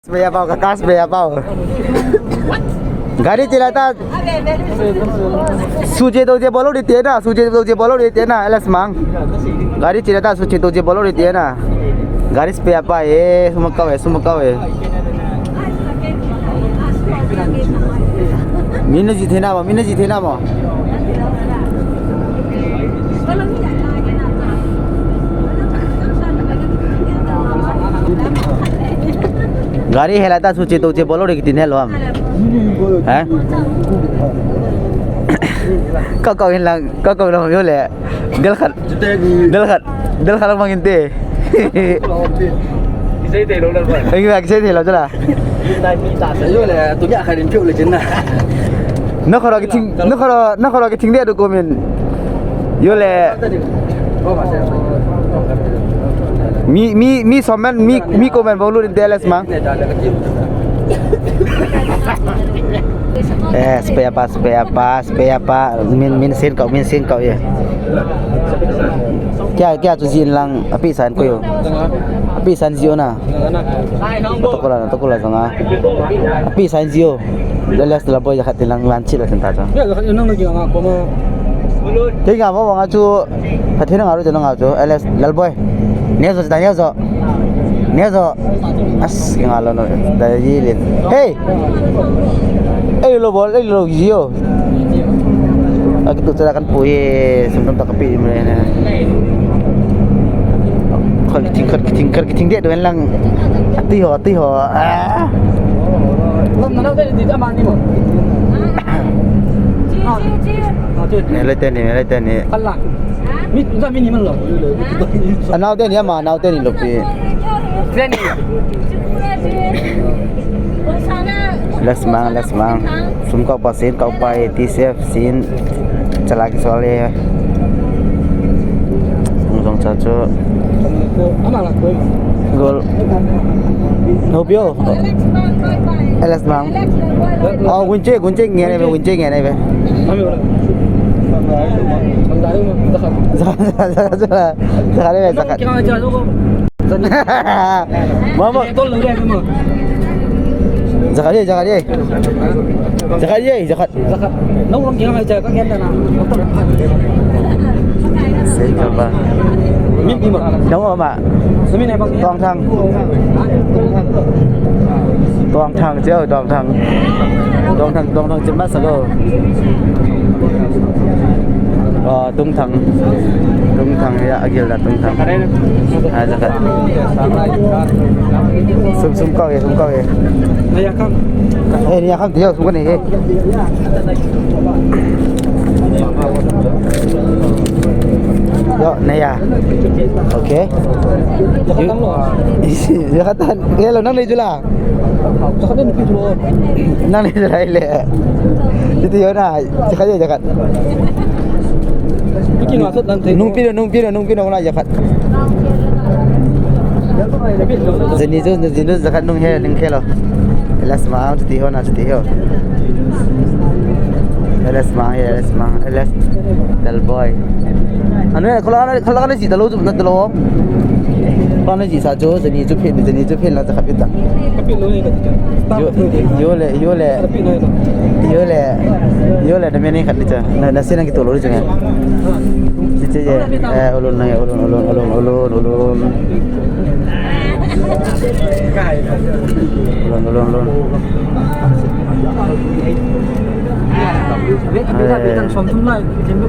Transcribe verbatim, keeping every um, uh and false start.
Spare pa, ka, ka spare pa. Gari chela ta. Suje doje bol lou ding tina, suje doje bol lou ding tina, L S Mang. Gari chela ta, suje doje bol lou ding tina. Gari spare pa e, sum kau e, sum kau e. Min na ji thena mo, min na ji thena mo. Gari hela ta suje doje bol lou ding tin hel ham. Ha? Kau kau hin lang, kau kau lang yo le. Del khat. Del khat. Del khat lang mang inte. Kisei thei lou la ba. Ei, kisei thei lou jala. Yo le, tu ya khat in piu le jin na. Na khoro ki thing, na khoro, na khoro ki thing de du ko min. Yo le. Mi, mi, mi somen, mi, mi ko men bolu de les mang. Eh, spare pa, spare pa, spare pa. Min, min sin kau, min sin kau ye. Kya, kya chu jin lang, api san ko yo. Api san jio na. Tokula, tokula sanga. Api san jio. Lele sila boy jakhat tilang lan chila senta cho. Ya, jakhat nang lagi nga ko ma. Kei nga mo nga chu. Pathe nga ru cho nga chu. L S Lalboi. Ne zo ta ne zo. Ne zo. As nga lo no. Da ji lin. Hey. Ei lo bol, ei lo jio. Aki tu cara kan pui, sum tam tak pi mo ne. Khar kiting, khar kiting, khar kiting de doen lang. Ati ho, ati ho. Ah. Lam na na de di ta mani mo. Melai teni, melai teni. Allah. Mi, mi ni man lo. Anau teni ama, anau teni lopi. Teni. Lasmang, lasmang. Sum kau pa sin, kau pa e, T C F sin. Chala ki sole. Sung song cha chu. Gol. No bio. Lasmang. Oh, gunche, gunche nge ne be, gunche nge ne be. Zaka, zaka, zaka, zaka, zaka, zaka. Mama. Zaka ye, zaka ye. Zaka ye, zaka. Zaka. Nong long kya ngai cha ka ngen na. Sei ka ba. Min pi ma. Nong ma. Sumi ne ba. Tong thang. Tong thang cheo, tong thang. Tong thang, tong thang chim ma sa lo. Tung thang. Tung thang ya, agil da tung thang. Hai, zakat. Sum, sum kau ye, sum kau ye. Naya kam. Eh, naya kam dia sum kau ni he. Yo, naya. Okay. Zakat tam lo. Zakat tan. Hello, nang ni jula. Nang ni jula le. Iti yo na. Jakhat, jakhat. Nung pino, nung pino, nung pino na jakhat. Jani jo, jani jo jakhat nung he, nung he lo. Elas ma, chuti ho na, chuti ho. Elas ma, elas ma, elas. Dal boy. Anu, khala, khala, khala, ji dalo, na dalo. Khala, ji sa jo, jani jo phe, jani jo phe na jakhat pita. Yo, yo le, yo le. Yo le, yo le, na meni khat ni cha. Na, na sina ki tolo ni cha. Chi che ye. Eh, ulun na, ulun, ulun, ulun, ulun, ulun. Ulun, ulun, ulun. Eh.